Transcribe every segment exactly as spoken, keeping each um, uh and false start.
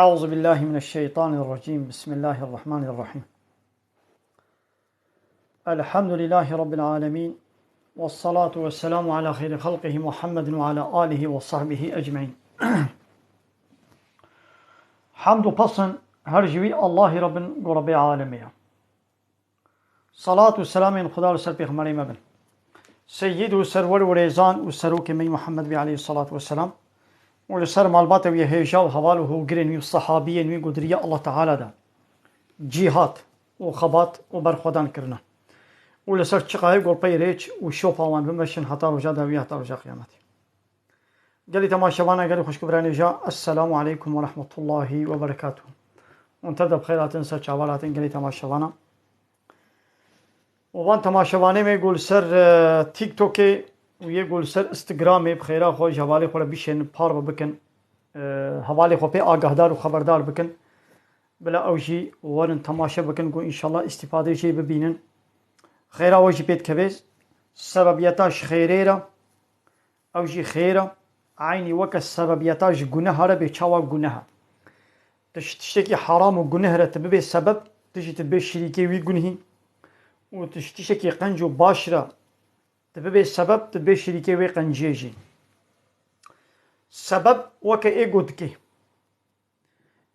أعوذ بالله من الشيطان الرجيم. بسم الله الرحمن الرحيم. الحمد لله رب العالمين. والصلاة والسلام على خير خلقه محمد وعلى آله وصحبه أجمعين. Hamd û pesn her ji wî Allahî Rabbin ku Rabbê alemê ye. Salat û selamên Xuda li ser pêxemberê me bin. Seyyid û serwer û rêzan û serokê me Muhammed bî aleyhissalatu vesselam û li ser malbata wî hêja û heval û hogirên wî û sehabiyên wî ku di riya Allah Teala de cîhat û xebat û berxwedan kirine. Û li ser çiqayê ku pey rêç û şopa wan bimeşin heta roja dawî, heta roja qiyametê. Gelî temaşevana, gelî xwişk û birayên hêja, Esselamu aleykum ve rahmetullahi ve berekatuhu. Hûn tev de bi xêr hatin, ser çavan hatin gelî temaşevana. Û van temaşevanê me ku li ser, e, TikTokê û yê ku li ser Instagramê bi xêra xwe ji hevalê xwe re bişên par ve bikin. E, hevalê xwe pê agahdar û xeberdar bikin. Bila ew jî werin temaşe bikin ku înşallah îstîfadê jê bibînin. Xêra we jî pê dikeve. Sebebiyeta ji xêrê re, ew jî xêr e. Eynî weke sebebiyeta ji guneha re bê, çawa guneh e. Tu ji tiştekî heram û guneh re tu bibê sebeb, tu jî tu dibê şirîkê wî gunhî. Û tu ji tiştekî qenc û baş re tu bibê sebeb, tu dibê şirîkê wê qenciyê jî. Sebeb weke ê ku dikê.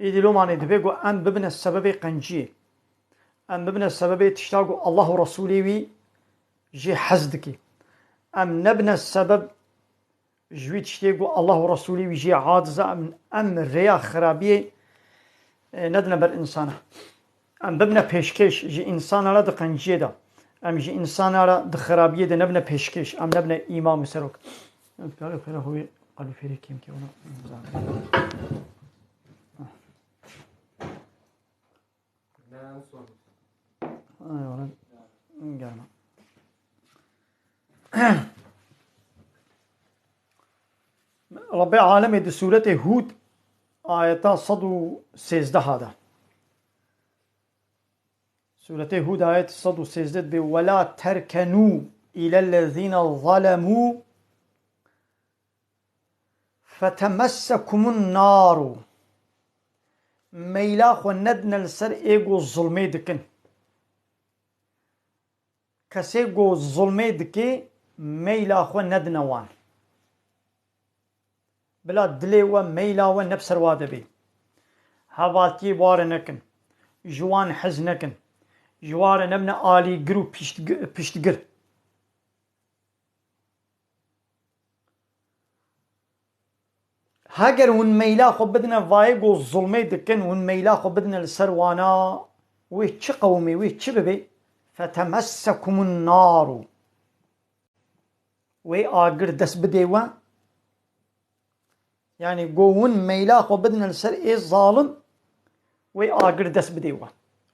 Îdî lomanê divê ku em bibine sebebê qenciyê. Em bibine sebebê tişta ku Allah û Resûlê wî jê hez dike. Em nebine sebeb ji wî tiştê ku Allah û Resûlê wî jê aciz e, em, em rêya xirabiyê, e, nedine ber însana. Em bibine pêşkêş, ji însana re di qenciyê de. Em ji însana re di xirabiyê de nebine pêşkêş. Em nebine îmam û serok. Em karê xwe re xwe wê qalûfêrê kêm ke ona. Ay, ona. Gelme. Rabbê alemê di sûretê Hûd ayeta sed û sêzdeh de. Sûretê Hûd ayet sed û sêzdeh dibê, "Wela terkenû îlellezîne zalemû fetemessekumun naru." Meyla xwe nedine li ser ê ku zulmê dikin. Kesê ku zulmê dike, meyla xwe nedine wan. Bila dilê we, meyla we ne bi ser wa de bê. Hevaltiyê wa re nekin. Ji wan hez nekin. Ji wa re nebine alîgir û piştgi-, piştgir. Heger hûn meyla xwe bidine vayê ku zulmê dikin, hûn meyla xwe bidine li ser wana, wê çi qewimê, wê çi bibê? Fetemessekumun naru. Wê agir dest bidê we. Yanî ku hûn meyla xwe bidine li ser ê zalim, wê agir dest bidê we.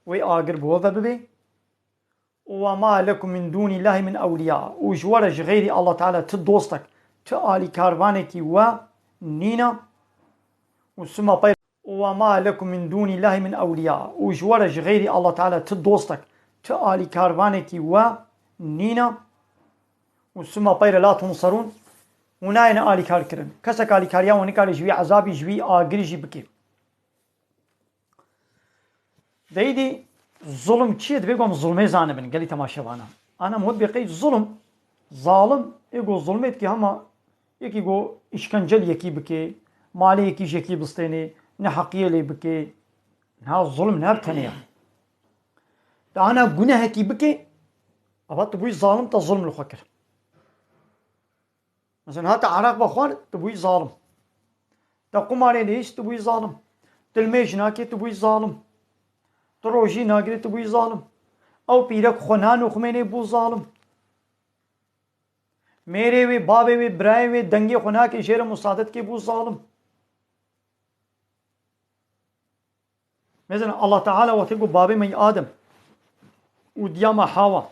Wê agir bi we ve bibê. "Ve ma lekum min dûnîllahî min ewliyâ." Û ji we re ji xeyrî Allah Teala ti dostek, ti alîkarvanekî we nîne. Û sima pey, "Ve ma lekum min dûnîllahî min ewliyâ." Û ji we re ji xeyrî Allah Teala ti dostek, ti alîkarvanekî we nîne. Û sima pey re la tunsarûn. Û nayêne alîkarkirin. Kesek alîkariya we nikare ji wî ezabî, ji wî agirî jî bike. Deydî zulm çi ye? Divê ku em zulmê zanibin, gelî temaşevana. Ana muhit bê qey zulm, zalim, ê ku zulmê dike hema yekî ku îşkence li yekî bike, malê yekî ji yekî bistênê, neheqiyê lê bike. Niha zulm ne bi tenê ye. Te ana gunehekî bike, ava tu bûyî zalim, te zulm li xwe kir. Mesela, niha te eraq vexwar, tu bûyî zalim. Te qumarê lihişt, tu bûyî zalim. Tu limêj nakê, tu bûyî zalim. Tu rojî nagirî, tu bûyî zalim. Ew pîrek xwe nanoximênê, bû zalim. Mêrê wê, bavê wê, birayê wê dengê xwe nake, jê re musade dike, bû zalim. Mezin Allah Teala wextê got babê me yî Adem û diya me Hawa,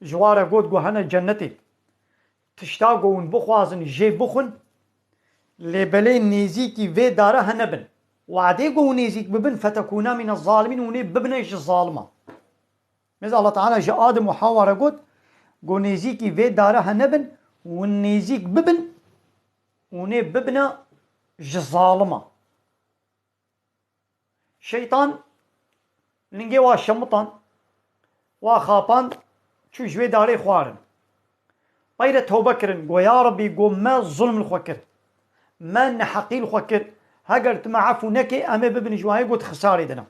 ji wa re got, got hene cennetê, tişta got hûn bixwazin jê bixwin, lê belê nêzîkî vê dare hene bin. Wadê got hûn nêzîk bibin, fetekûna mîne zalimîn, hûnê bibine ji zalima. Mezin Allah Teala ji Adem û Hawa re got, got nêzîkî vê dare hene bin, hûn nêzîk bibin, hûnê bibine ji zalima. Şeytan lingê wa şemitan, wa xapan, çû ji wê darê xwarin. Peyre tewbe kirin, go ya Rebî, go me zulm li xwe kir. Me neheqî li xwe kir. Heger tu me efû nekê, em ê bibin ji wayê got xisarê de ne.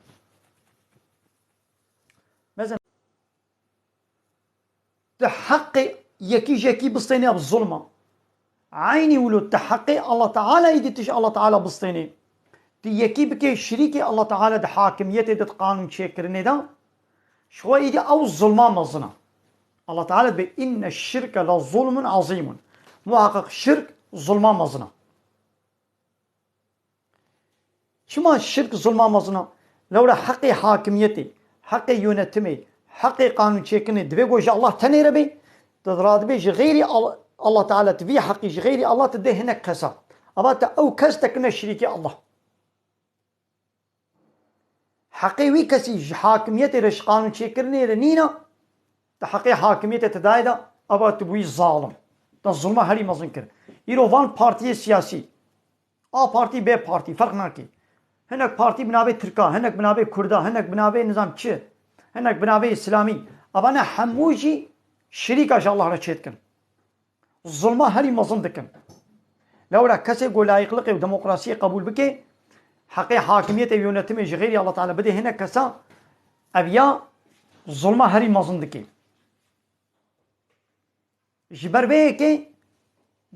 Mezin Tu heqê yekî ji yekî bistênê ev zulm e. Eynî wilo tu heqê Allah Teala îdî tu ji Allah Teala bistênê. Tu yekî bikê şirîkê Allah Teala di hakimiyetê de, di qanûn çêkirinê de. Ji xwe îdî ew zulma mezin e. Allah Teala dibê, "Inne şirke le zulmun azîmun." Muhaqiq şirk zulma mezin e. Çima şirk zulma mezin e? Lewra heqê hakimiyetê, heqê yönetimê, heqê qanûnçêkirinê divê ku ji Allah tenê re bê, tu radibê ji xeyrî Al-, Allah Teala, tu vî heqî ji xeyrî Allah tu dê hinek kesa. Ava te ew kes te kirine şirîkê Allah. Heqê wî kesî ji hakimiyetê re, ji qanûnçêkirinê re nîne, tu heqê hakimiyetê te dayê de, ava tu bûyî zalim. Te zulma herî mezin kir. Îro van partiyê siyasî, A partî, B partî, ferq nake. Hinek partî bi navê Tirka, hinek bi navê Kurda, hinek bi navê nizam çi, hinek bi navê Îslamî. Evane hemû jî şirîka ji Allah re çêdikin. Zulma herî mezin dikin. Lewra kesê ku layîqliqê û demokrasiyê qebûl bike, heqê hakimiyetê û yönetimê ji xeyrî Allah Teala bidê hinek kesa, ev ya zulma herî mezin dike. Ji ber vê yekê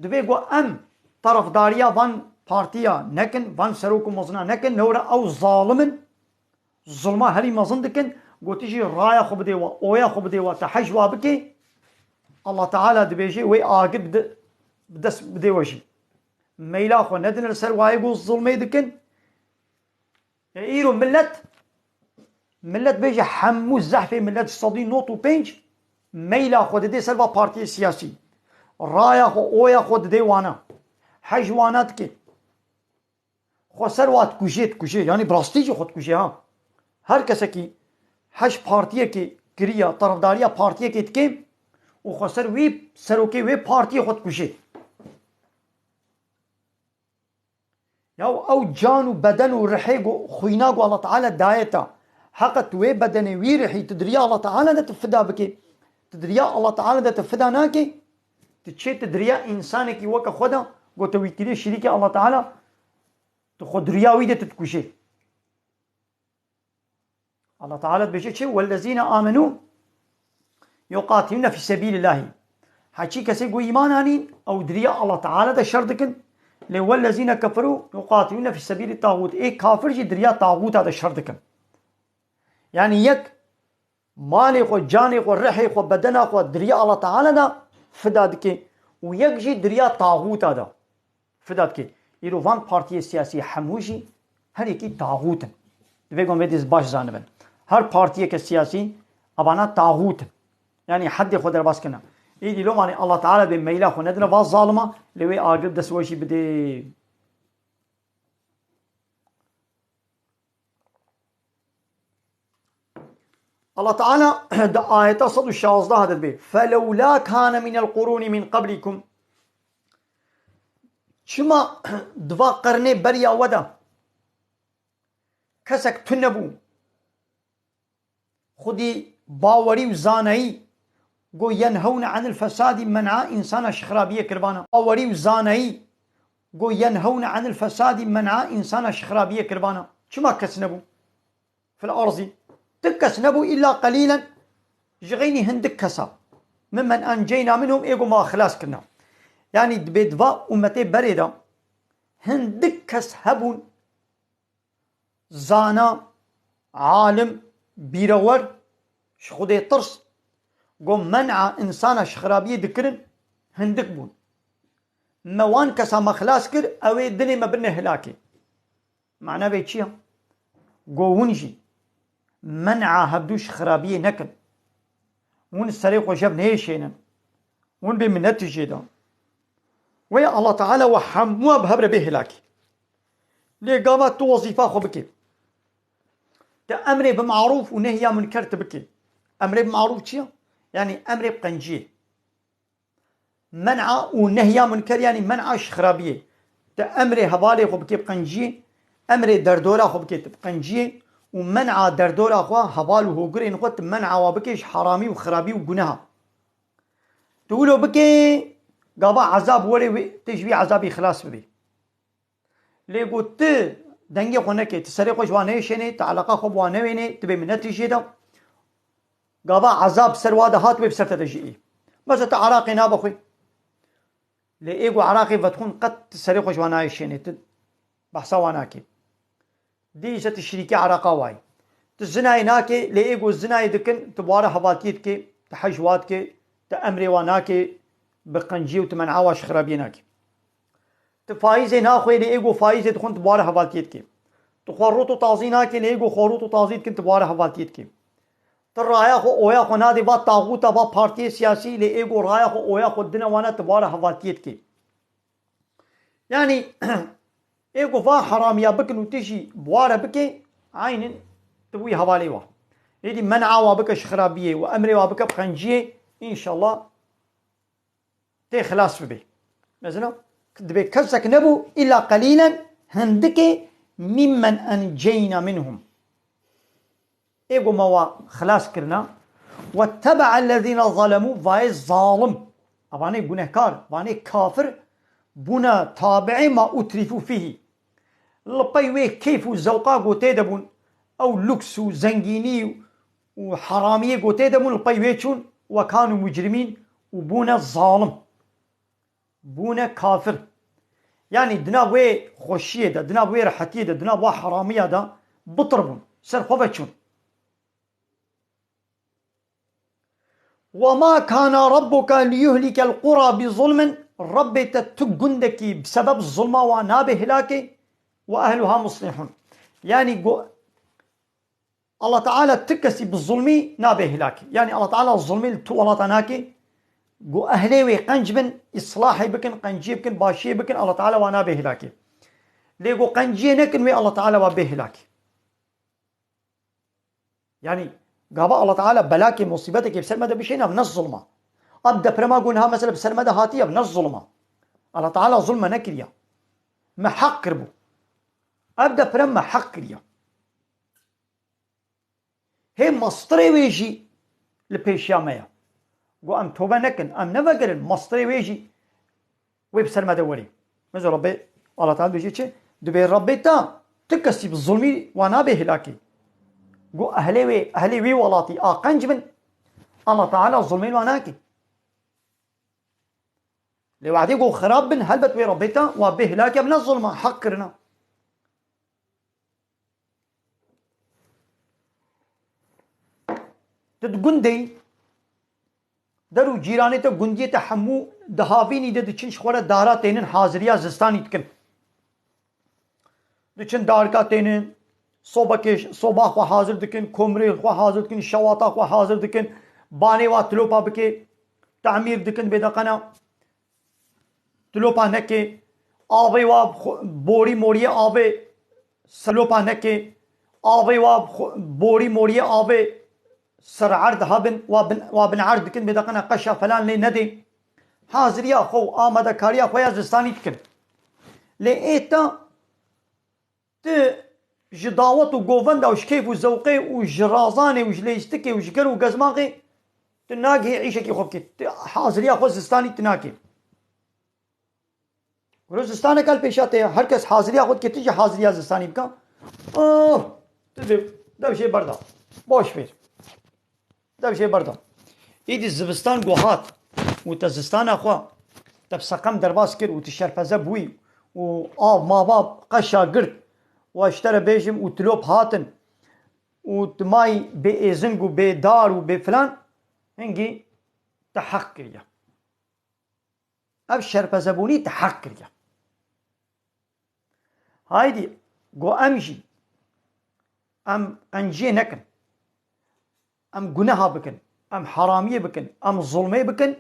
divê ku em terefdariya van partiya nekin, van serok û mezina nekin, lewra ew zalim in, zulma herî mezin dikin, ku tu jî raya xwe bidê wa, oya xwe bidê wa, te hej wa bikê, Allah Teala dibêje wê agir bi de-, bi dest bidê we jî. Meyla xwe nedine li ser wayê ku zulmê dikin, E, îro millet, millet bêje hemû zehfê millet ji sedî nod û pênc meyla xwe didê ser va partiyê siyasî. Raya xwe, oya xwe didê wana. Hej wana dike. Xwe ser wa dikujê, dikujê. Yanî bi rastî jî xwe dikujê ha. Her kesekî hej partiyekê kiriya, terefdariya partiyekê dike û xwe ser wî serokê wê partiyê xwe dikujê. Ya ew can û beden û rihê ku, xwîna ku Allah Teala daye te. Heqa tu wê bedenê wî rihî tu di riya Allah Teala de tu fida bikê. Tu di riya Allah Teala de tu fida nakê. Tu çê tu di riya însanekî weke xwe de, ku tu wî kiriye şirîkê Allah Teala, tu xwe di riya wî de tu dikujê. Allah Teala dibêje çi? "Wellezîne amenû yuqatilûne fî sebîlillahî." Heçî kesê ku îman anîn, ew di riya Allah Teala de şer dikin. Lê "wellezîne keferû yuqatilûne fî sebîlî tağût." Ê kafir jî di riya taxûta de şer dikin. Yanî yek malê xwe, canê xwe, rihê xwe, bedena xwe di riya Allah Teala de fida dike û yek jî di riya taxûta de fida dike. Îro van partiyê siyasî hemû jî her yekî taxût in. Divê ku em vê dîs baş zanibin. Her partiyeke siyasî evana taxût in. Yanî heddê xwe derbas kirine. Îdî lomanê Allah Teala bê meyla xwe nedine va zalima, lê wê agir dest we jî bidê. Allah Teala di ayeta sed û şazdeh de dibê, "Felewla kane minel qurûnî min qablikum." Çima di va qernê beriya we de kesek tune bû? Xwedî bawerî û zanayî go yenhewne anil fesadî, men'a însana ji xirabiyê kiribana. Bawerî û zanayî go yenhewne anil fesadî, men'a însana ji xirabiyê kiribana. Çima kes nebû? Fil arzî. Ti kes nebû, îlla qelîlen, ji xeynî hindik kesa. Mimmen enceyna minhum, ê ku ma xilas kirina. Yanî dibê di va ummetê berê de hindik kes hebûn, zana, alim, bîrewer, ji Xwedê tirs, ku men'a însana ji xirabiyê dikirin, hindik bûn. Me wan kesa me xilas kir, ew ê dilê me birine hilakê. Mana vê çi ye? Go hûn jî men'a hevdû ji xirabiyê nekin. Hûn serê xwe jev nêşênin. Hûn bê minet jê de. Wê Allah Teala we hemû bi hev re bê hilakî. Lê gava tu wezîfa xwe bikê. Tu emrê bi marûf û nehya munker tu bikê. Emrê bi marûf çi ye? Yanî emrê bi qenciyê. Men'a û nehya munker, yanî men'a ji xirabiyê. Tu emrê hevalê xwe bikê bi qenciyê, emrê derdora xwe bikê tu bi qenciyê û men'a derdora xwe, heval û hogirên xwe tu men'a wa bikê ji heramî û xirabî û guneha. Tu wilo bikê, gava ezab were wê, tu ji wî ezabî xilas bibî. Lê got tu dengê xwe nekê, tu serê xwe ji wan neyêşênê, tu eleqa xwe bi wan newênê, tu bê minetî jê de. Gava ezab ser wa de hat wê bi ser te de jî ê. Mesela tu eraqê nabe xwe. Lê ê got eraqê vedixwin qet tu serê xwe ji wan nayêşênê, tu behsa wan nakê. Dî îse tu şirîkê ereqa wayî. Tu zinayê nakê, lê ê got zinayê dikin, tu bi wa re hevaltiyê dikê, tu hej wa dikê, tu emrê wa nakê, bi qenciyê û tu men'a wa ji xirabiyê nakê. Tu faîzê naxwê, lê ê got faîzê dixwin, tu bi wa re hevaltiyê dikê. Tu xwerût û tazî nakê, lê ê got xwerût û tazî dikin, tu bi wa re hevaltiyê dikê. Tu raya xwe, oya xwe nadê va taxûta, va partiyê siyasî, lê ê got raya xwe, oya xwe dine wana, tu bi wa re hevaltiyê dikê. Yanî, ê ku va heramiya bikin û tu jî bi wa re bikê, eynin tu bûyî hevalê wa. Êdî men'a wa bike ji xirabiyê û emrê wa bike bi qenciyê, înşallah tê xilas bibê. Mesela, dibê kesek nebû, îlla qelîlen, hindikê, mimmen enceyna minhum. Ê ku me wa xilas kirina. Wetteba'ellezîne zalemû, vayê zalim. Evanê gunehkar, vanê kafir, bûne tabi'ê ma utrifû fîhî. Li pey wê keyf û zewqa ku tê de bûn, ew luks û zengînî û heramiyê ku tê de bûn, li pey wê çûn, we kanû mucrimîn û bûne zalim. Bûne kafir. Yanî di nav wê xweşiyê de, di nav wê rehetiyê de, di nav wa heramiya de bitir bûn. Ser xwe ve çûn. Ve ma kana rabbuka liyuhlikel qura bi zulmin, Rabbê te tu gundekî bi sebeb zulma wan nabe hilakê, ve ehluha muslihun. Yanî go-, Allah Teala ti kesî bi zulmî nabe hilakê. Yanî Allah Teala zulmî li tu welata nake. Go ehlê wê qenc bin, îslahê bikin, qenciyê bikin, başiyê bikin, Allah Teala wa nabe hilakê. Lê go qenciyê nekin wê Allah Teala wa bê hilakê. Yanî gava Allah Teala belakê, musîbetekê bi ser me de bişêne, ev ne zulma. Ev deprema go niha mesela bi ser me de hatiye, ev ne zulma. Allah Teala zulm me nekiriya. Me heq kiribû. Ev deprem me heq kiriya. Hê mastirê wê jî li pêşiya me ye. Go em tobe nekin, em nevegerin, mastirê wê jî wê bi ser me de werî. Mesela Rabbê, Allah Teala dibêje çi? Dibê Rabbê te, tu kesî bi zulmî wa nabe hilakê. Go ehlê wê, ehlê wî welatî a qenc bin, Allah Teala zulmê wa nake. Lê wadê go xirab bin, helbet wê Rabbê te wa bê hilakê, ev ne zulma, heq kirina. Tu di gundê, der û cîranê te, gundiyê te hemû dihavînî de diçin ji xwe re dara tênin, haziriya zistanî dikin. Diçin darika tênin, sobekê, soba xwe hazir dikin, komrê xwe hazir dikin, şewata xwe hazir dikin, banê wa tilopa bike, temîr dikin, bêdeqena. Tilopa neke, avê wa xwe-, borî moriyê avê tilopa neke, avê wa xwe-, borî moriyê avê ser erd hebin, wa bin, wa bin erd dikin, bêdeqena qeşa falan lê nedê. Haziriya xwe û amadekariya xwe ya zistanî dikin. Lê êta Tu ji dawet û govenda û ji keyf û zewqê û ji razanê û ji leyîstikê û ji ger û gezmaxê tu nagihî îşekî xwe bikî. Tu haziriya xwe zistanî tu nakî. Wilo zistaneke li pêşa te ye. Her kes haziriya xwe dike, tu jî haziriya zistanî bike. Oh! Tu dê dev jê berda. Boş ver. Dev jê berda. Îdî zivistan ku hat û te zistana xwe, te bi seqem derbas kir û tu şerpeze bûyî û av mava qeşa girt, wa ji te re bêjim û tilop hatin û tu mayî bê êzing û bê dar û bê filan, hingî te heq kiriye. Ev şerpezebûnî te heq kiriye. Haydî, go em jî Em qenciyê nekin. Em guneha bikin. Em heramiyê bikin. Em zulmê bikin.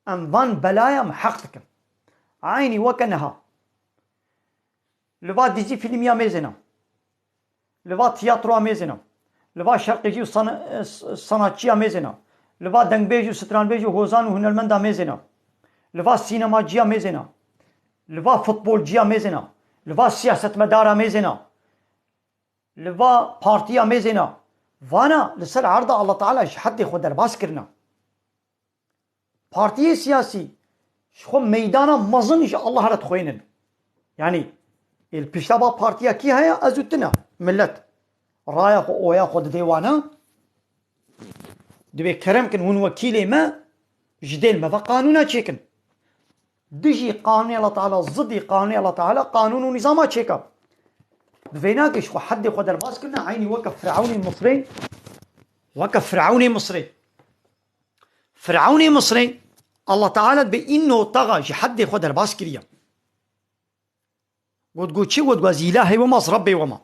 Em van belaya em heq dikin. Eynî weke niha. Li va dizî fîlmiya mêzêna. Li va tiyatroya mêzêna. Li va şerqêjî û sana-, s-, sanatçiya mêzêna. Li va dengbêj û stranbêj û hozan û hunermenda mêzêna. Li va sînemaciya mêzêna. Li va futbolciya mêzêna. Li va siyasetmedara mêzêna. Li va partiya mêzêna. Vana li ser erda Allah Teala ji heddê xwe derbas kirine. Partiyê siyasî ji xwe meydana mezin ji Allah re dixwînin. Yanî ê li pişta va partiya kî heye, ez û tu ne. Millet raya xwe, oya xwe didê wana. Divê kerem kin hûn wekîlê me ji dêl me ve qanûna çêkin. Dijî qanûnê Allah Teala, zidî qanûnê Allah Teala, qanûn û nîzama çêka. Bi vê nake ji xwe heddê xwe derbas kirine, eynî weke Firewnê Misrê, weke Firewnê Misrê. Firewnê Misrê, Allah Teala bi îno taxa ji heddê xwe derbas kiriye. Got, got çi? Got, got, "Ez îlahê we ma, ez Rebbê we ma."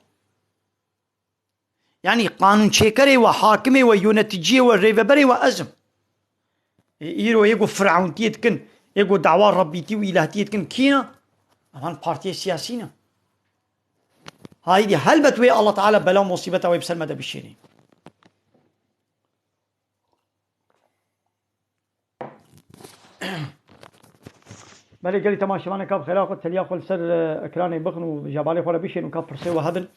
Yanî qanûnçêkerê we, hakimê we, yöneticiyê we, rêveberê we ez im. Ê, îro yê ku firewnitiyê dikin, yê ku dawa Rebbîtî û îlahtiyê dikin kî ne? Evan partiyê siyasî ne. Haydî helbet wê Allah Teala bela û musîbeta wê bi ser me de bişênê. Belê gelî temaşevanê ka bi xêra xwe teliya xwe li ser, e, ekranê bixin û jebalê xwe re bişên û ka pirsê we hebin.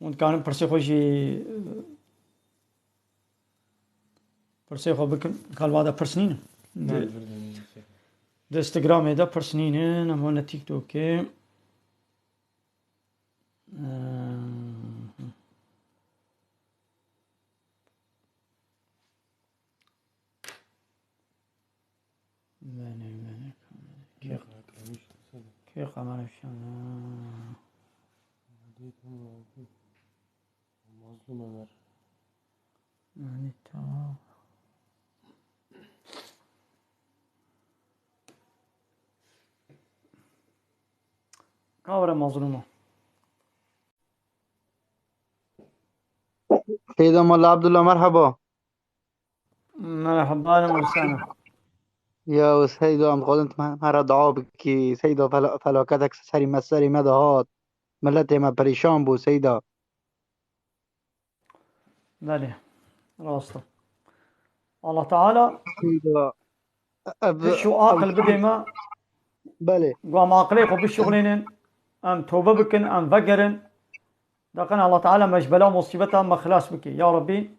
Hûn dikarin pirsê xwe jî, e, pirsê xwe bikin. Ka li wa de pirs nînin. Di, di Instagramê de pirs nînin, em hone TikTokê. E, Belê, belê. Kê, kê kamera şana? Mazlum Ömer. Yani tamam. Kavra mazluma. Seyda Molla Abdullah, merhaba. Merhaba, ahlen ve sahlen. Ya Seyda, em dixwazin tu me, me re dua bikî. Seyda, fela-, felaketek serî me, serî me de hat. Miletê me perîşan bû, Seyda. Belê, rast e. Allah Teala Seyda, ev, hiş û ev aqil bidê me. Belê. Ku em aqilê xwe bişuxulînin, em tobe bikin, em vegerin. Deqin Allah Teala me ji bela musîbeta me xilas bike. Ya Rebbî,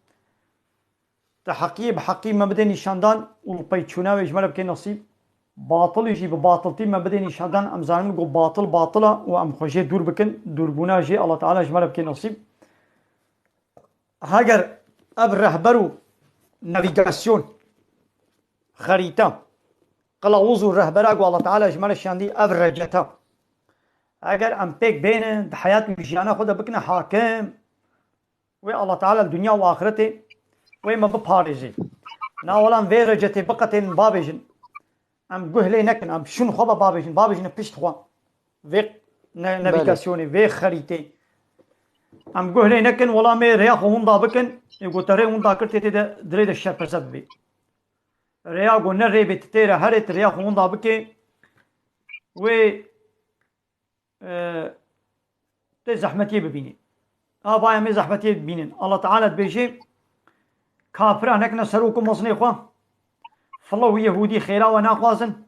tu heqiyê bi heqî me bidê nîşandan û peyçûna wê ji me re bike nesîb. Batilî jî bi batiltî me bidê nîşandan. Em zanin ku batil batil e û em xwe jê dûr bikin. Dûrbûna jê Allah Teala ji me re bike nesîb. Heger ev rehber û navîgasyon, xerîta, qilawuz û rehbera ku Allah Teala ji me re şandî, ev receta. Eger em pêk bênin, di heyat û jiyana xwe de bikine hakim, wê Allah Teala li dinya û axiretê wê me biparêzê. Na welan vê recetê biqetên bavêjin. Em guh lê nekin, em şûn xwe ve bavêjin, bavêjin pişt xwe. Vê ne-, Belê. Navîgasyonê, vê xerîtê. Em guh lê nekin, wela me rêya xwe winda bikin, ê ku te rê winda kir tê tê de, dirê de şerpeze bibê. Rêya ku ne rê bê, tu tê re herê, tu rêya xwe winda bikê. Wê, e, tê zehmetiyê bibînî. Avaya me zehmetiyê dibînin. Allah Teala dibêje, kafira nekine serok û mezinê xwe. Filo û Yehûdî xêra we naxwazin.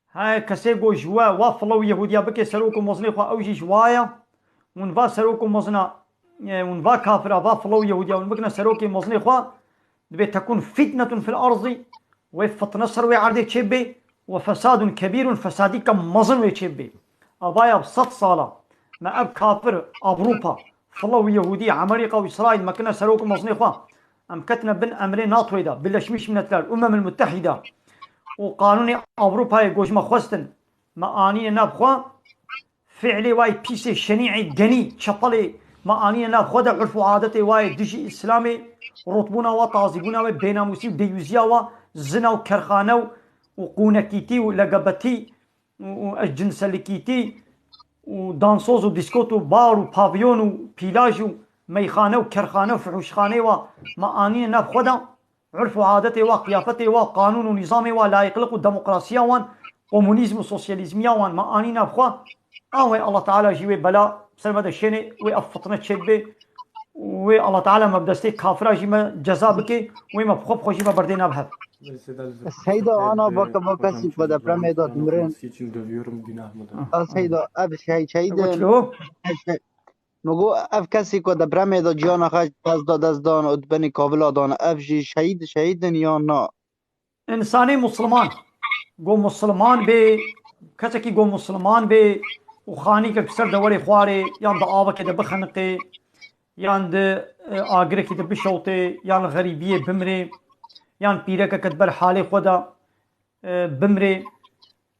Her kesê ku ji we wa filo û Yehûdiya bike serok û mezinê xwe, ew jî ji wa ye. Hûn va serok û mezina, e, hûn va kafira, va filo û Yehûdiya, hûn bikine serokê mezinê xwe, dibê tekûn fîtnetun fil erzî, wê fitne ser wê erdê çêbê, we fesadun kebîrun, fesadîka mezin wê çêbê. Avaya bi sed sala me ev kafir, Ewropa, filo û Yehûdî, Amerîka û Îsraîl me kine serok û mezinê xwe. Em ketine bin emrê NATOyê de, Birleşmiş Milletler, Umemil Muttehîde û qanûnê Ewropayê ku ji me xwestin, me anîne nav xwe. Fiilê wayê pîsê, şenî'ê genî, çepelê me anîne nav xwe de, urf û adetê wayê dijî Îslamê, rotbûna wa, tazîbûna wê, bênamûsî û deyûziya wa, zina û kerxane û, û qûnekîtî û L G B T û, û eşcinselikîtî û dansoz û dîskot û bar û pavyon û pîlaj û meyxane û kerxane û fihûşxaneyê wa me anîne nav xwe de, urf û adetê wa, qiyafetê wa, qanûn û nîzamê wa, layîqliq û demokrasiya wan, komunîzm û sosyalîzmiya wan me anî nav xwe, a wê Allah Teala jî wê bela ser me de şênê, wê ev fitne çêbibe, wê Allah Teala me bi destê kafira jî me ceza bike, wê me bi xwe bi xwe jî me berdê nav hev. Seyda, ana baka baka sî ku depremê de dimirin. A Seyda, ev şehîd, şehîd in. Goçlo. Ev şe-, min got, ev kesî ku depremê de ciyana xwe ji dest da, dest dan û di binî kavila dan, ev jî şehîd, şehîd in yan na? Însanê musliman, go musliman bê, kesekî go musliman bê û xanîkek bi ser de werê xwarê, yan di avekê de bixeniqê, yan di, e, agirekî de bişewtê, yan li xerîbiyê bimrê, yan pîrekeke di ber halê xwe de, e, bimrê.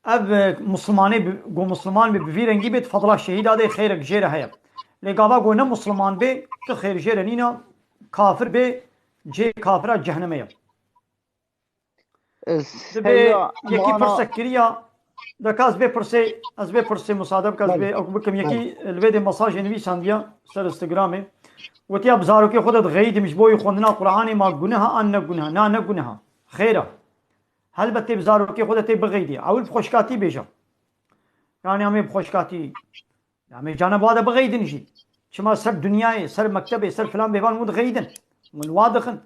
Ev, e, muslimanê bi, go musliman bê, bi vî rengî bê, di fedila şehîda de xêrek jê re heye. Lê gava go ne musliman bê, tu xêr jê re nîna, kafir bê, cihê kafira cehnemê ye. Dibê yekî pirsek kiriya, deka ez bê pirsê, ez bê pirsê, musade bike ez bê ew bikim. Yekî li vê dê mesajê nivîsandiya ser Instagramê. Gotiya bi zarokê xwe de dixeyîdim ji bo xwendina Qur'anê, ma guneha an ne guneha? Na, ne guneha. Xêr e. Helbet tê bi zarokê xwe de tê bixeydî. Ewil bi xweşkatî bêje. Yani em ê bi xweşkatî. Ya em ê cana ba de bixeydin jî. Çima ser dinyayê, ser mektebê, ser filan bêvan hûn dixeydin. Hûn wa dixin.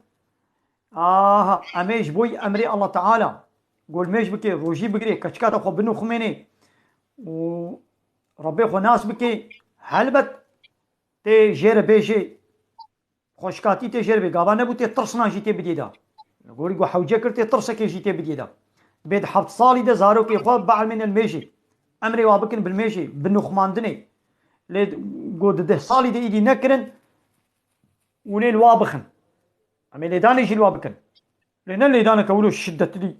Aha, em ê ji bo emrê Allah Teala golmêj bike, rojî bigirê, keçika te xwe binuxumênê û Rebbê xwe nas bike. Helbet tê jê re bêjê, xweşkatî tê jê re bê. Gava nebû tê tirsnan jî tê bidiyê de. Li gorî ku hewce kir tê tirsekê jî tê bidiyê de. Bê di heft salî de zarokê xwe bielmêne li mêjê. Emrê wa bikin bi li mêjê, bi nuxmandinê. Lê go di deh salî de îdî nekirin, hûn ê li wa bixin. Em ê lêdanê jî li wa bikin. Lê ne lêdaneke wilo şiddetlî,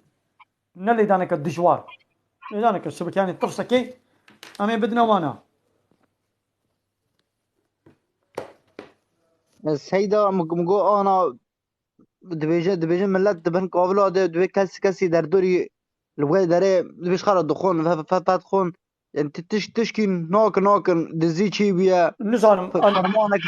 ne lêdaneke dijwar. Lêdaneke sibik, yanî tirsekê em ê bidine wana. Seyda, min, min got ana, dibêje, dibêje millet di bin kavila de, divê kes, kesî derdorî li wê derê, divê ji xwe re dixwin, fe, fe, fe dixwin. Yani ti-, tiş-, tişkî nakin, nakin, dizî çî bûye. Nizanim, Fe-, an-, fermanek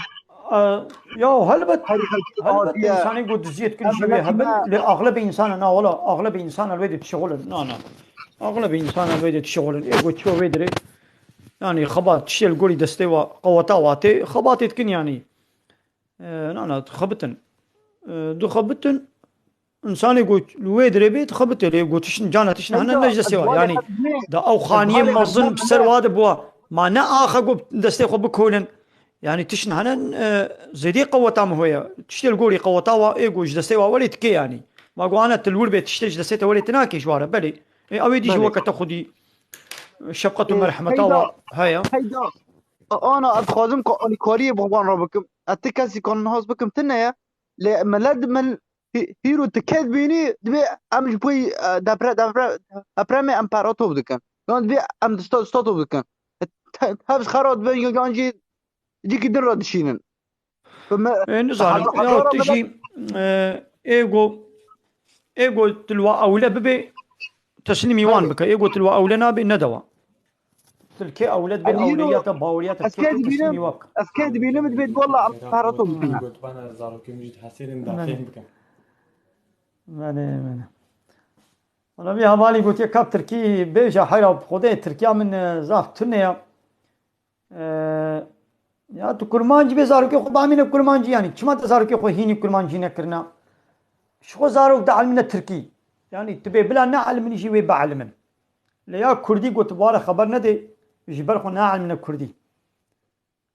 a, ya helbet, Her xelkî helbet hatiye. Însanê ku diziyê dikin Em jî wê milletî hebin, me lê axlebê însanan, na wala, axlebê însanan wê dê dişixulin. Na, na. Axlebê însanan wê dê dişixulin. Ê ku çiyo wê dirê. Yani xebat, tiştê li gorî destê wa, qeweta wa tê, xebatê dikin yani. E, na, na, dixebitin. E, dixebitin. Însanê ku li wê dirê bê, dixebitê lê ku tiştin, cana tiştin hene ne ji destê wa. Yani, da ew xaniyê mezin bi ser wa de bûa. Ma ne axe ku destê xwe bikolin. Yani, tiştin hene, e, zêdî qeweta min hoye. Tiştê li gorî qeweta wa, ê ku ji destê wa welê dikê yani. Ma ku ana tu li wir bê tiştê ji destê te welê tu nakê ji wa re. Belê. Ê, ew ê dî jî Belê. weke te xwedî şefqet û Ê, merhemeta Seyda, wa heye. Seyda, ana ez dixwazim ku alîkariyê bi wan re bikim. Ez ti kesî ku niha ez bikim tune ye. Lê millet min hî-, hîro tu kes bînî, dibê em ji bo, e, depre-, depre-, depremê em pere top dikin. Yan dibê em sta-, statop dikin. Te-, hev ji xera dibin, yan jî cîkî din re dişînin. Bi me-, Ê, nizanim. hezar, Ya hezara tu millet jî, e, ê go, ê go tu li wa ewle bibê, teslîmî wan Belê. bike. Ê go tu li wa ewle nabê, nedewa. Tu li kê ewle dibê, Em yî ewleya ro-, te, baweriya te ez kê kê tu dibînim, teslîmî wa bike. ez kê dibînim, dibê walla em pere top dikine. Gotbana zarokên min jî dihesênin, Belê. daxêm bikin. Belê, belê. Wala vî hevalî gotiye, ka Tirkî bêje, heyra bi Xwedê Tirkiya min, e, zaf tune ya. E, ya tu kurmancî bê, zarokê xwe bielmîne kurmancî, yanî çima te zarokê xwe hînî kurmancî nekirina? Ji xwe zarok dielmîne Tirkî. Yanî tu bê bila neelmînî jî wê bielmin. Lê ya Kurdî got, ware xeber nedê, ji ber xwe neelmîne Kurdî.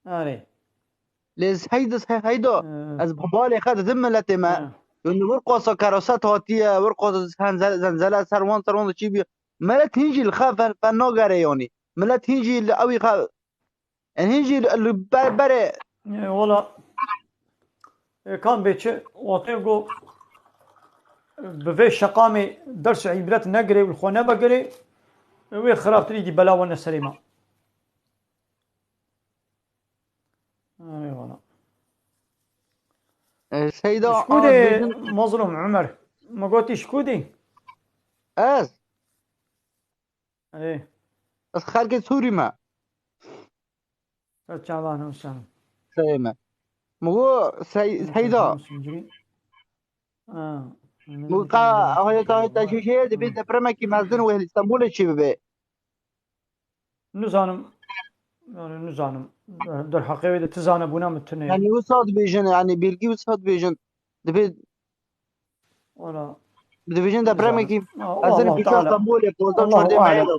Erê. Lê ez heyda, he-, heyda, Ee. ez bi balê xwe didim miletê me. He. Yanî wir qasa keraset hatiye, wir qasa zenzel-, zenzele ser wan, ser wan çî bûye. Milet hîn jî li xwe fen, fen nagere yanî. Milet hîn jî li ewî xwe, en hîn jî li, li ber-, berê. Ê, wala, ê, kan bê çi, watê go, bi vê şeqamê ders û îbret negirê û li xwe nevegirê, wê xirabtirî dî bela wene serê me. Eyvallah. E, Seyda Şkûdê Azîz'in Mazlum Ömer. Me gotî Şkûdî? Ez? Ê. Ez xelkê Sûrî me. Çavan Hewsan. Seyme. Mugo Sey-, Seyda. Mugo ka, hayata, hayata şişe, dibê depremekî mezin wê li Stenbolê çi bibe? Nizanim. Yani nizanim. Derheqê wê de ti zane bûna min tune. Yani wisa dibêjin, yani bilgi wisa dibêjin. Dibê Wala dibêjin depremekî mezin pêşiya Stenbolê, pozda çordê mehê de.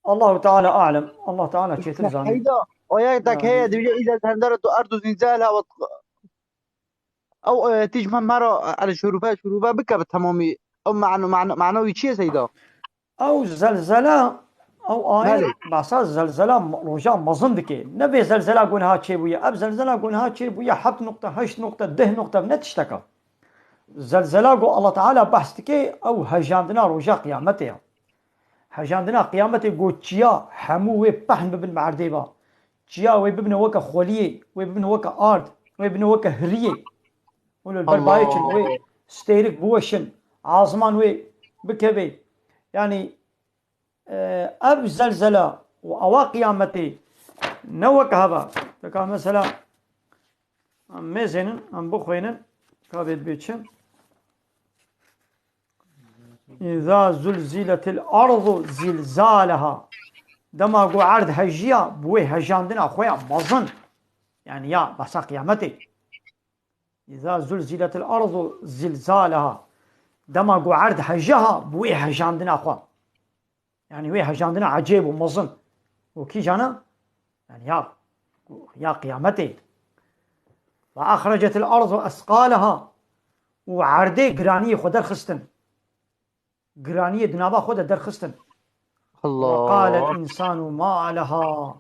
Allahu Teala alem. Allah Teala çêtir zane. Heyda, ayet heye dibêje, "Îza zehender tu ardu zînzalha ve." Ew, e, tîj me, me re, e, el şurûbe, şurûbe bike bi temamî. Ew mano, mano, mano wî çi ye Seyda? Ew zelzela, ew ayet Belê. Behsa zelzela roja mezin dike. Ne vê zelzela ku niha çêbûye. Ev zelzela ku niha çêbûye heft nokta heşt nokta deh nokta ne tişteka. Zelzela ku Allah Teala behs dike, ew hejandina roja qiyametê ye. Hejandina qiyametê ku çiya hemû wê pehn bibin bi erdê ve. Çiya wê bibine weke xweliyê, wê bibine weke ard, wê bibine weke hiriyê. Û li ber bayê çin, wê stêrik biweşin, azman wê bikeve. Yanî, e, ev zelzela û ewa qiyametê ne weke heva. Dika mesela, em mêzênin, em bixwînin, ka bê dibê çi? "Îza zulziletil ardu zilzaleha." Dema ku erd hejiya, bi wê hejandina xwe ya mezin. Yani ya, behsa qiyametê. "Îza zulziletil ardu zilzaleha." Dema ku erd hejiha, bi wê hejandina xwe. Yani wê hejandina ecêb û mezin. Û kîjana? Yani ya, ya qiyametê. "Ve ahrecetil ardu esqaleha." Û erdê giraniyê xwe derxistin. Giraniyê di nava xwe de derxistin. Allah. "Ve qalel insanu ma leha."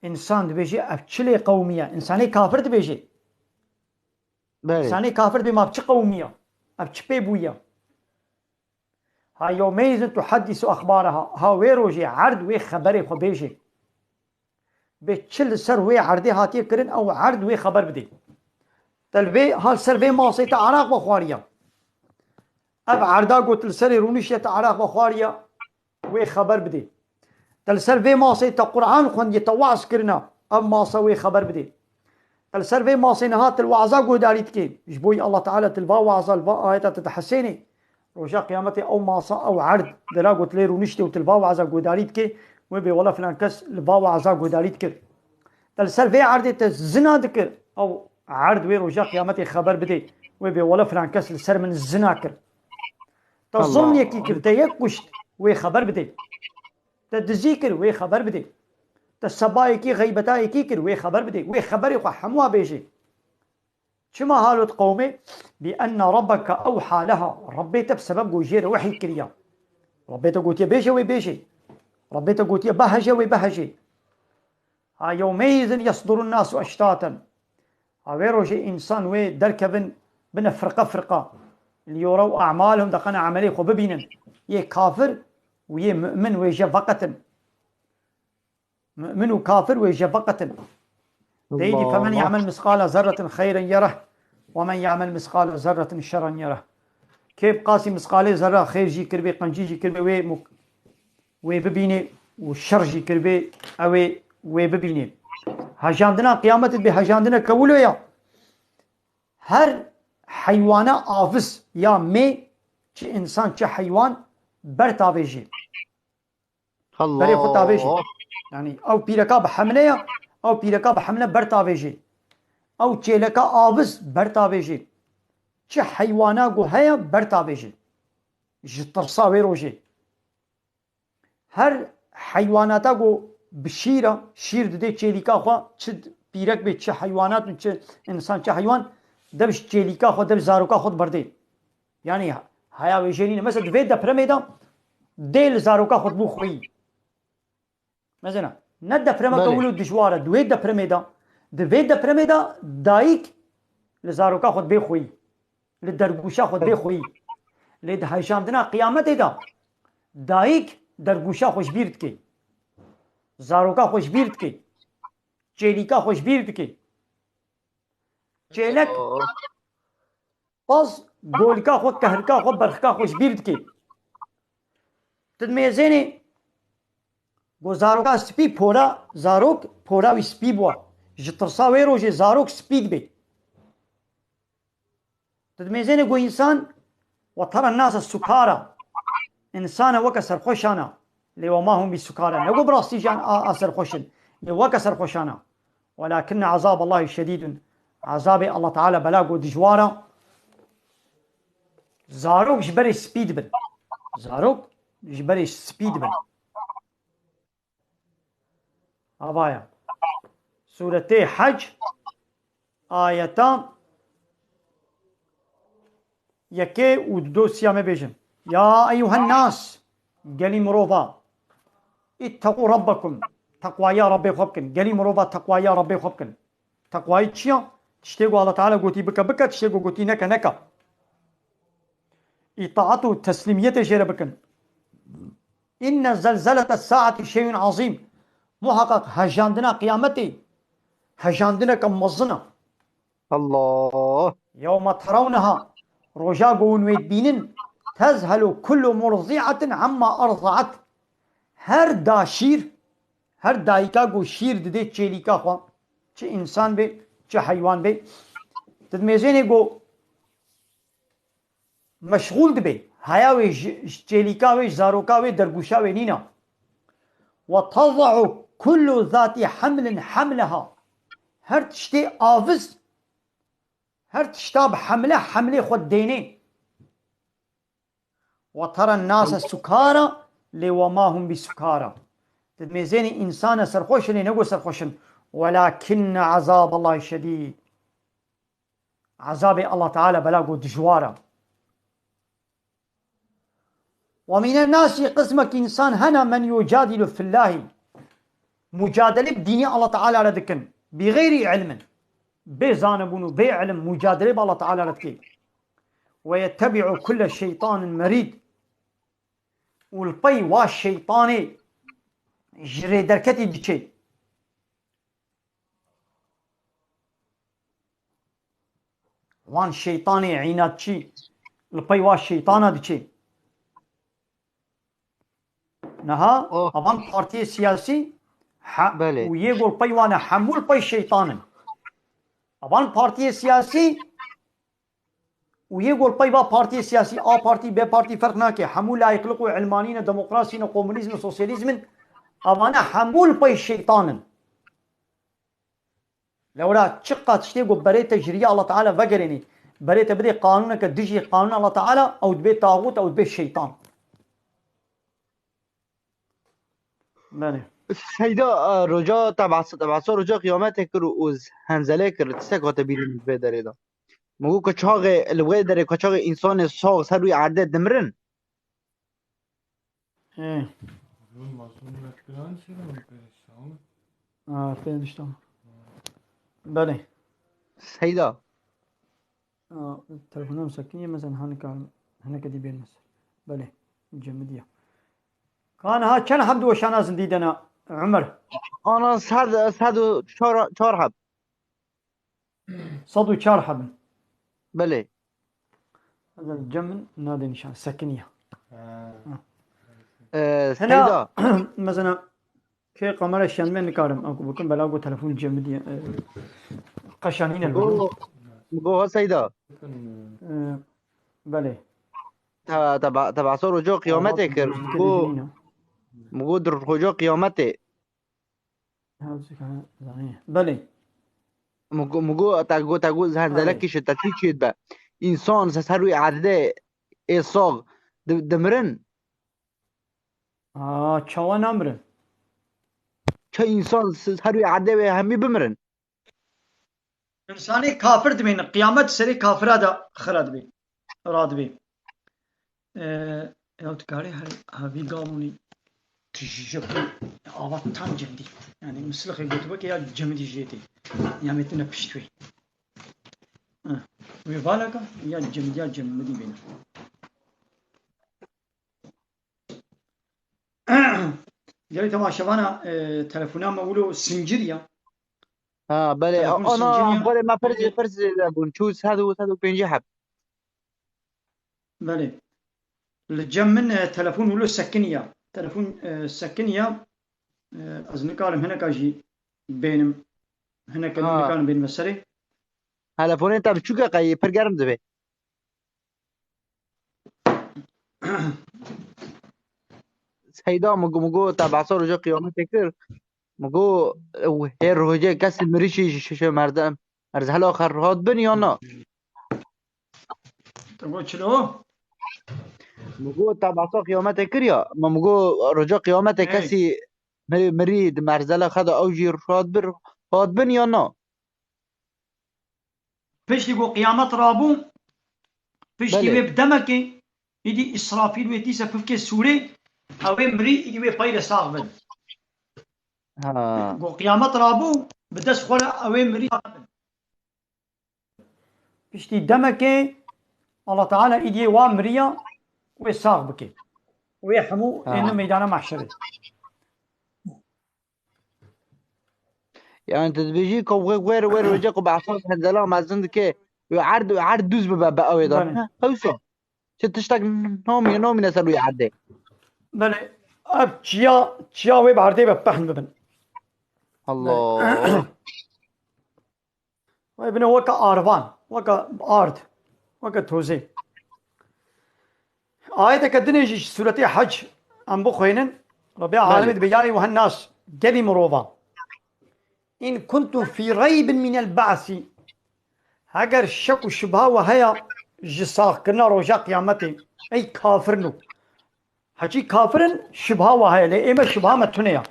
Însan dibêje, "Ev çi lê qewimiye?" Însanê kafir dibêje. Belê. Însanê kafir dibê, "Ma ev çi qewimiye? Ev çi pê bûye?" Ha yewmeyizin tuheddisu axbaraha. Ha wê rojê erd wê xeberê xwe bêjê. Bê çi li ser wê erdê hatiye kirin, ew erd wê xeber bidê. Te li vê, ha li ser vê masê te araq vexwariya. Ev erda got li serê rûniştiye te araq vexwariya, wê xeber bidê. Te li ser vê masê te Qur'an xwendiye, te waz kirina, ev masa wê xeber bidê. Te li ser vê masê niha tu li waza guhdarî dikê. Ji bo yî Allah Teala tu li va waza, li va ayeta tu dihesênê. Roja qiyametê ew masa, ew erd, dera ku tu lê rûniştê û tu li va waza guhdarî dikê, wê bê wela filan kes li va waza guhdarî dikir. Te li ser vê erdê te zina dikir, ew erd wê roja qiyametê xeber bidê, wê bê wela filan kes li ser min zina kir. Te Allah. Zulm yekî kir, te yek kuşt, wê xeber bidê. Te dizî kir, wê xeber bidê. Te sebayekî, xeybetayekî kir, wê xeber bidê. Wê xeberê xwe hemûa bêjê. Çima halot qewmê? "Bi enne rabbeke ewha leha." Rabbê te bi sebeb ku jê re wehy kiriya. Rabbê te gotiye bêje, wê bêjê. Rabbê te gotiye behece, wê behecê. Ha yewmeyizin yesdurun nasu eştaten. Ha wê rojê însan wê derkevin bine firqe firqa. "Liyorew a'malehum", deqena emelê xwe bibînin. Yê kafir û yê mu'min wê je veqetin. Mu'min û kafir wê je veqetin. Deyî, "Femen ya'mel misqala zerretin xeyren yereh, ve men ya'mel misqala zerretin şerren yereh." Kê bi qasî misqalê zerra xêr jî kiribê, qencî jî kiribê, wê muk-, wê bibînê û şer jî kiribê, ew ê wê bibînê. Hejandina qiyametê dibê hejandineke wilo ya. Her heywana avis ya mê, çi însan, çi heywan, ber tavêjê. Allah. Berê xwe tavêjê. Yani ew pîreka bi hemle ya, ew pîreka bi hemle ber tavêjê. Ew çêleka avis ber tavêjê. Çi heywana ku heye ber tavêjê. Ji tirsa wê rojê. Her heywanata ku bi şîr e, şîr didê çêlîka xwe, çi pîrek bê, çi heywanat, çi însan, çi heywan, dev ji çêlîka xwe, dev ji zaroka xwe diberdê. Yani haya wêjê nîne. Mesela di vê depremê de dê li zaroka xwe dibû xweyî. Mesela ne depremeke Belê. wilo dijwar e. Di wê depremê de, di vê depremê de dayik li zaroka xwe dibê xweyî. Li dergûşa xwe dibê xweyî. Lê di hejandina qiyametê de dayik dergûşa xwe ji bîr dike. Zaroka xwe ji bîr dike. Çêlîka xwe ji bîr dike. Çêlek Oh. Baz golika xwe, kehrika xwe, berxika xwe ji bîr dike. Tu dimêzênê Go zaroka spî pora, zarok pora wî spî bûa. Ji tirsa wê rojê zarok spî dibe. Tu dimêzêne go însan, "Ve tera nase sukara." Însan e weke serxweşan e. Lê "Ve ma hum bi sukara." Ne go bi rastî jan a, a serxweş in. Lê weke serxweşan e. "Welakinne azab Allahî şedîdun." Azabê Allah Teala bela go dijwar e. Zarok ji berê spî dibin. Zarok ji berê spî dibin. Avaya. Sûretê Hec, ayeta yekê û du siya me bêjin. Ya eyyuhen nas, gelî mirova, ittegu rabbekum, teqwaya Rabbê xwe bikin. Gelî mirova teqwaya Rabbê xwe bikin. Teqwayî çi ya? Tiştê ku Allah Teala gotî bike, bike, tiştê ku gotî neke, neke. Îtaat û teslîmiyetê jê re bikin. Inne zelzelete saeti şeyun azîm. Muhaqqaq hejandina qiyametê hejandineke mezin e. Allah. Yewme terawneha, roja ku hûn wê dibînin, tezhelu kullu murzi'atin amma erzaat. Her daşîr, her dayika ku şîr didê çêlîka xwe, çi însan bê, çi heywan bê, tu dimêzênê ku meşxûl dibe. Haya wê ji, ji çêlîka wê, ji zaroka wê, dergûşa wê nîna. Ve teza'u kullu zati hamlin hamleha. Her tiştê aviz, her tişta bi hamle, hamlê xwe dênê. Ve teren nase sukara, lê ve ma hum bi sukara. Tu dimêzênî însan e serxweş in, lê ne ku serxweş in. Welakinne azab Allahî şedîd. Azabê Allah Teala bela ku dijwar e. Ve mînen nasî, qismek însan hene, men yucadilu fillahî. Mucadele bi dînî Allah Teala re dikin. Bi xeyrî ilmin. Bê zanibûn û bê ilim mucadele bi Allah Teala re dike. Ve yettebi'u kulle şeytanin merîd. Û li pey wa şeytanê ji rê derketî diçe. Wan şeytanê înatçî li pey wa şeytana diçe. Niha Oh. avan partiyê siyasî ha, Belê. û yê gol pey wan e hemû li pey şeytan in. Avan partiyê siyasî û yê gol pey va partiyê siyasî, A Partî, B Partî ferq nake. Hemû layîqlik û ilmanî ne, demokrasî ne, komunîzm ne, sosyalîzm in. Avana hemû li pey şeytan in. Lewra çiqas tiştê ku berê te ji riya Allah Teala vegerênî, berê te bidê qanûneke dijî qanûna Allah Teala, ew dibê taxût, ew dibê şeytan. Belê. Seyda, e, roja tebasa, tebasa roja qiyametê kir û, û henzelê kir, tiştek hate bîrî min vê derê de. Min got ku çaxê, li wê derê ku çaxê însanê sax ser wî erdê dimirin, Ê. Aa, fêr niştam. Belê. Seyda. Aa, telefonum sekiniye, mesela, hani ka-, hani kedi bir mesela. Belê. Cemiliye. Kan ha çend heb doşana zindî dena, Ömer? Ana sed, sed û çar, çar heb. Sed û çar hebin. Belê. Ezel cem min nadê nîşan, sekiniye. Ha. Ee, Hena, Seyda. Mesela, kê kamera şenme nikarim, aku bikim, bela ku telefon cem diye, e, qeşanîne. Go, go ha Seyda. E, belê. Te, te ba-, te behsa rojo qiyametê kir. Go, go dir rojo qiyametê. Belê. Min got, min got, te got, te got, zendelekî şi, te çî çêdibe? Însan ser wî erdê ê sax di-, dimirin? Aa, çawa namirin? Çi însan s-, ser wî erdê wê hemî bimirin? Însanê kafir dibînin, qiyamet serê kafira de xira dibê, radibê. Ee, ya dikarê her, her vî gavûnî tijî ji ku ava tan cemdî. Yani mislixê gotibeke ya cemidî jê tê. Ya metine pişt wê. Heh. Wê valaka ya cemidî ya cemidî bêne. Gelê temaşevana, e, telefona me wilo sincir ya. Ha, belê. Telefon ana, sincir ya. Belê, me pirsê, pirsê de bûn. Çû sed û, sed û pêncî heb. Belê. Li cem min, e, telefon wilo sekiniya. Telefon, e, sekiniya. E, ez nikarim hineka jî bênim, hineke nû Ha. nikarim bênime serê. Telefonê te biçûk e, qey pir germ dibe. Seyda, min got, min got, te behsa roja qiyametê kir. Min got, hê rojê kesî mirîşî ji şişe merdem. Erzhela xer hat bin ya na? Te got çilo? Min got, te behsa qiyametê kir ya. Min got, roja qiyametê Hey. kesî mi-, mirî di merzela xwe de ew jî hat bir, hat bin ya na? Piştî ku qiyamet rabû, piştî Belê. wê bi demekê, îdî Îsrafîl wê dîse pifkê sûrê, ew ê mirî, îdî wê peyre sax bin. Ha. Ku qiyamet rabû, bi dest xwe re ew ê mirî sax bin. Piştî demekê, Allah Teala îdiyê wa miriya wê sax bike. Wê hemû Ha. êne meydana mahşerê. Yani tu dibêjî ku wê, wê, wê roje ku behsa henzela mezin dike, wê erd, wê erd dûz bibe be ew ê de. Belê. Ha, hewsa. Çi tiştek namîne, namîne ser wê erdê. Belê. Ev çiya, çiya wê bi erdê be pehn bibin. Allah. Wê bine weke arvan, weke ard, weke tozê. Ayeteke dinê jî ji Sûretê Hec em bixwînin. Rebê Belê. Alemê dibe, "Ya eyyuhen nas, gelî mirovan. In kuntum fî reybin minel ba'si." Heger şek û şibha we heye ji saxkirina roja qiyametê, ey kafirno. Heçî kafir in, şibha wa heye, lê ê me şibha me tune ya.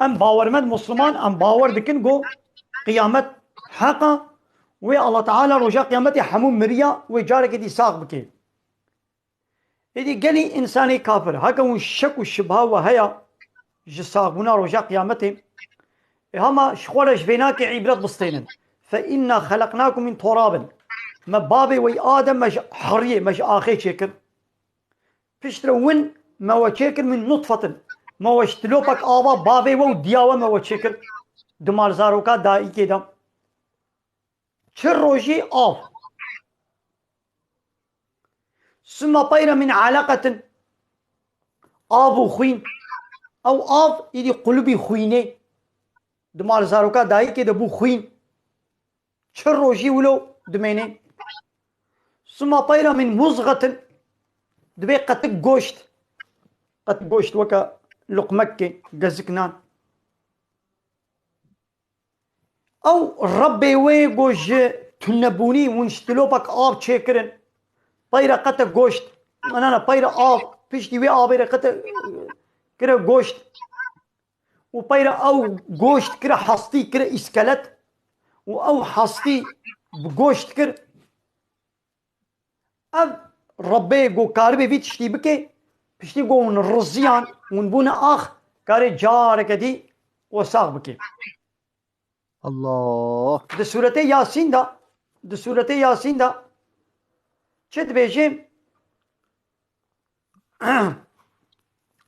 Em bawermend Musliman, em bawer dikin ku qiyamet heq e, wê Allah Teala roja qiyametê hemû miriya wê carekê dî sax bike. Êdî gelî însanê kafir, heke hûn şek û şibha we heye ji saxbûna roja qiyametê, ê hema ji xwe re ji vênakê îbret bistênin. Fe inna xeleqnakum min turabin. Me bavê we yî Adem me ji heriyê, me ji axê çêkir. Piştre win me we çêkir min nutfetin. Me we ji tilopek ava bavê we û diya we me we çêkir. Di malzaroka dayikê de. Çi rojî av. Summa peyre min eleqetin. Av û xwîn. Ew av îdî qulubî xwînê. Di malzaroka dayikê de bû xwîn. Çi rojî wilo dimêne. Suma peyra min muzxetin, dibê qetik goşt. Qetik goşt weke luqmekê, gezik nan. Ew Rebbê wê ku ji tunebûnî hûn ji tilopek av çêkirin. Peyra qetik goşt. Nana peyra av. Piştî wê avê re qetik kire goşt. Û peyra ew goşt kire hestî, kire îskelet û ew hestî bi goşt kir. Ev Rebbê ku karibe vî tiştî bike, piştî ku hûn riziyan, hûn bûne ax, karê careke dî we sax bike. Allah. Di sûretê Yasîn de, di sûretê Yasîn de çi dibêje?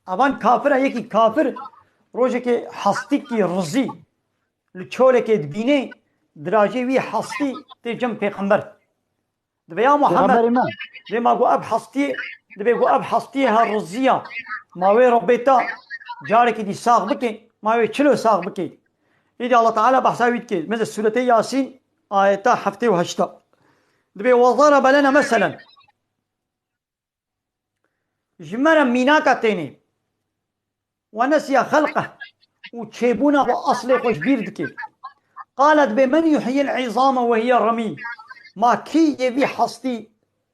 Avan kafir e, yekî kafir rojekê hestîkî rizî li çolekê dibîne, dirajê wî hestî tê cem pêxember. Dibê ya Muhammed, Pêxemberê me. Dê ma got ev hestiyê, dibê got ev hestiyê her riziya. Ma wê Rebbê te carekî dî sax bike, ma wê çilo sax bike. Îdî Allah Teala behsa wî dike. Mesela Sûretê Yasîn, ayeta heftê û heşta. Dibê, "Ve zarabe lena meselen." Ji me re mînaka tênê. "Ve nesiya xelqeh." Û çêbûna xwe, eslê xwe ji bîr dike. "Qale," dibê, "men yuhyil izame ve hiye remîm." Ma kî yê vî hestî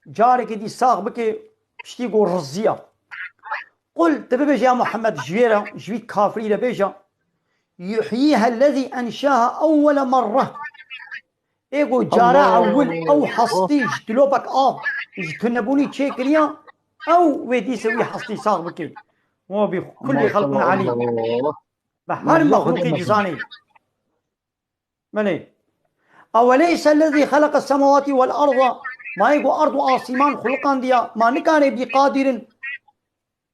carekê dî sax bike, piştî ku riziya? "Qul," tu bibêje ya Muhammed, ji wê re, ji vî kafirî re bêje, "Yuhyiha ellezî enşaha ewwele merre." Ê ku cara Allah ewil ew Allah. Hestî ji dilopek av, ji tunebûnî çêkiriya, ew wê dîse wî hestî sax bike. Wa bi kulli xelqin alîm. Allah. Bi her Allah mexlûqî Allah. Dizanê. Belê. Eweleyse lezî xeleqe semawatî wel arda. Ma yê ku erd û asîman xuliqandiya, ma nikane bî qadir in.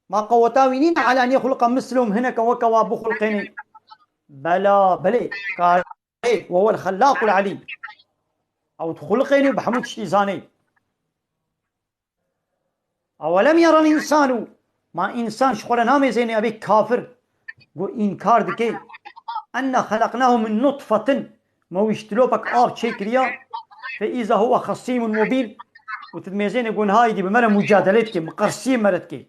Ma qeweta wî nîne, ala en yexluqa mislehum, hineke weke wa bixulqêne. Bela, belê, karê, we wel xellaqul alîm. Ew dixulqêne û bi hemû tiştî zanê. Ewelem yerel însanu, ma însan ji xwe re namêzêne, ev ê kafir. Got, înkar dike. Enna xelaqnahu min nutfatin. Me wî ji tilopek av çêkiriya. Fe îza huwe xesîmun mubîn. Û tu dimêzêne got, niha êdî bi me re mucadele dike, miqersiyê me re dike.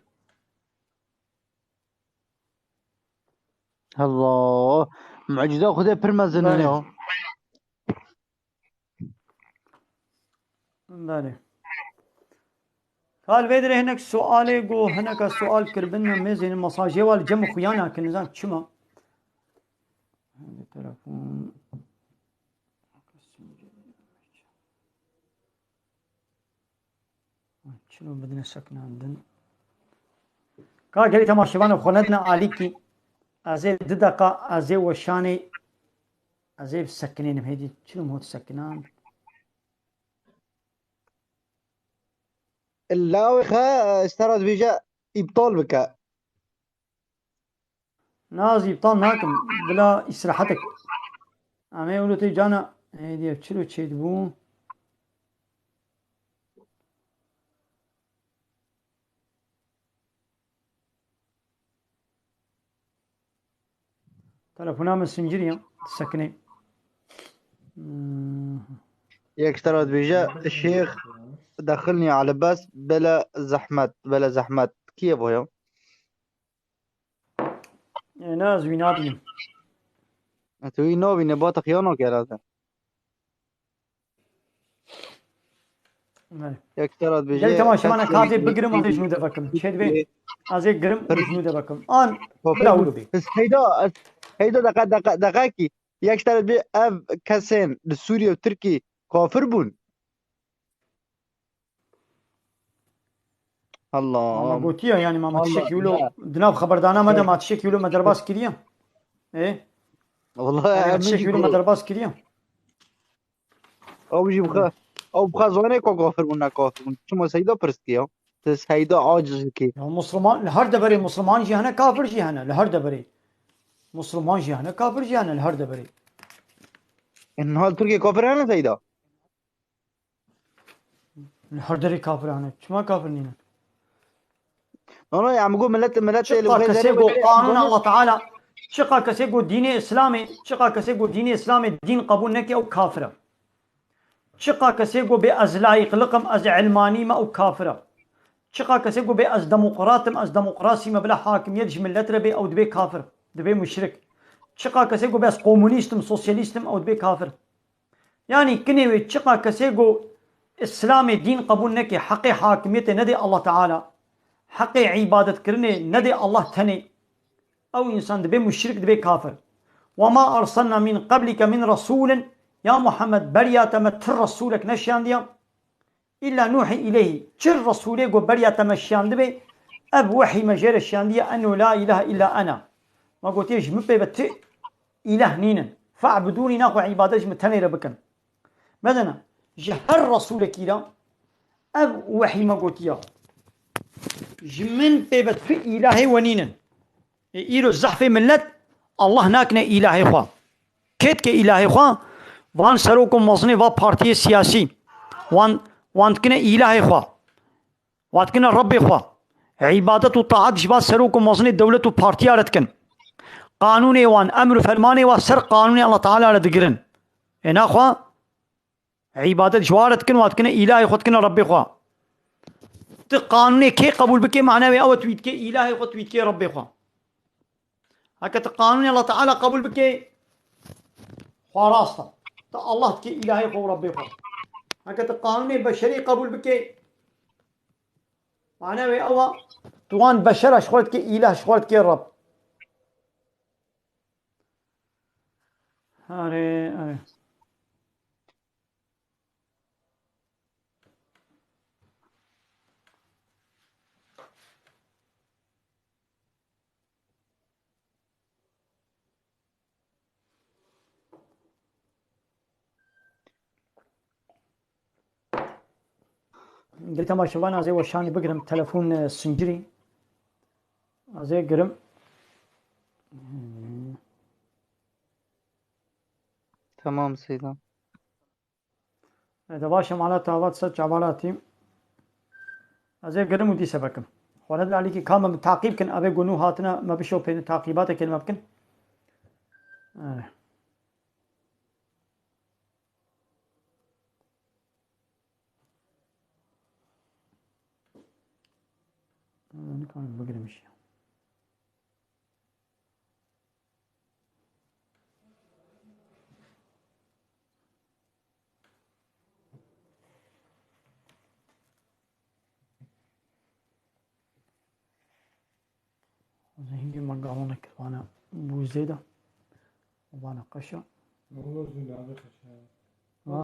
Allah. Mucîza Xwedê pir mezin in Belê. ya. Belê. Ka li vê derê hinek sualê got, hineka sual kiribin, em mêzênin mesajê wa li cem xwe ya nakin, nizan çima. Hadi telefon. Çilo bidine sekinandin. Ka gelî temaşevanê xwe nedine alîkî. Ez ê di deqa, ez ê weşanê, ez ê sekinênim hêdî. Çilo hot sekinan. Lawê xwe, e, ji te re dibêje îptal bike. Na, ez îptal nakim. Bila îsrehetek. Em ê wilo tê cana. Ê diye çilo çêdibû. Telefona min sincirî ya. Sekinê. Hmm. Yek ji te re dibêje, Şêx dexilnî alibes, bela zehmet, bela zehmet. Kî ye bo ya? E, ne, ez wî nabînim. E, tu wî nabîne, ba te xiya nake herhalde. Belê. Yek te re dibêje, Gelî temaşevana kes ka ez ê bigirim, ez ê ji nû de vekim. Çêdibê, ez ê girim, ji nû de vekim. An, bila wilo bê. Heyda, heyda deqa, deqa, deqa kî. Yek te re dibê ev kesên li Sûriye û Tirkî kafir bûn. Allah. Ma me gotiye, yani ma me tiştekî wilo di nav xeberdana me de ma tiştekî wilo me derbas kiriye. Ê? Wallahi Yani em tiştekî jî wilo me derbas kiriye. Ew jî bixwe, ew bixwe zanê ku kafir bûn, ne kafir bûn. Çima Seyda pirs dikiya? Ti Seyda aciz dikî. Ya Musliman, li her deverê Musliman jî hene, kafir jî hene, li her deverê. Musliman jî hene, kafir jî hene, li her deverê. E, niha li Tirkiye kafir hene Seyda? Li her derê kafir hene. Çima kafir nîne? No, no, ya, em got millet, millet Çiqa kesê got qanûna Allah Teala, çiqa kesê got dînê Îslamê, çiqa kesê got dînê Îslamê dîn qebûl neke, ew kafir e. Çiqa kesê got bê ez layiqliq im, ez ilmanî me, ew kafir e. Çiqa kesê got bê ez demokrat im, ez demokrasî me bila hakimiyet ji millet re bê, ew dibê kafir, dibê muşrik. Çiqa kesê got bê ez komunîst im, sosyalîst im, ew dibê kafir. Yanî kinê wê çiqa kesê ku Îslamê dîn qebûl neke, heqê hakimiyetê nedê Allah Teala, heqê îbadetkirinê nedê Allah tenê, ew însan dibê muşrik, dibê kafir. Ve ma arsalna min qablike min rasulin, ya Muhammed, beriya te me ti resûlek neşiyandiya, illa nuhi ileyhi, çi resûlê ku beriya te me şiyandibe, ev wehî me jê re şiyandiye, ennu la ilahe illa ena. Me gotiye, ji min pê ve ti îlah nînin. Fe'budûnî, naxwe îbadet ji min tenê re bikin. Medena, ji her resûlekî re ev wehî me gotiya. Ji min pê ve tu îlahê we nînin. Ê îro zehfê millet Allah nakine îlahê xwe. Kê dike îlahê xwe? Van serok û mezinê va partiyê siyasî. Wan, wan dikine îlahê xwe. Wan dikine Rebbê xwe. Îbadet û taat ji va serok û mezinê dewlet û partiya re dikin. Qanûnê wan, emr û fermanê wan ser qanûnê Allah Teala re digirin. Ê naxwe îbadet ji wan re dikin, wan dikine îlahê xwe, dikine Rebbê xwe. Ti qanûnê kê qebûl bike, mane wê ew e tu wî dikê îlahê xwe, tu wî dikê Rebbê xwe. Heke tu qanûnê Allah Teala qebûl bike, xwe rast e. Tu Allah dikê îlahê xwe û Rebbê xwe. Heke tu qanûnê beşerî qebûl bike, mane wê ew e, tu wan beşera ji xwe dikê îlah, ji xwe dikê Reb. Erê, erê. Gelî temaşevan, ez ê weşanî bigirim, telefon, e, sincirî. Ez ê girim. Tamam Seyda. E, de baş e, mala te avat ser çavala tîm. Ez ê girim û dîse vekim. Xwaredil Alîkî ka me bi taqîb kin, evê gunû hatine, me bişopêne, taqîbateke li me bikin. Eh. Nikarim bigrim jî. Hingê me galonek vana bûzê de. Vana qeşa. Wala zû navê qeşa.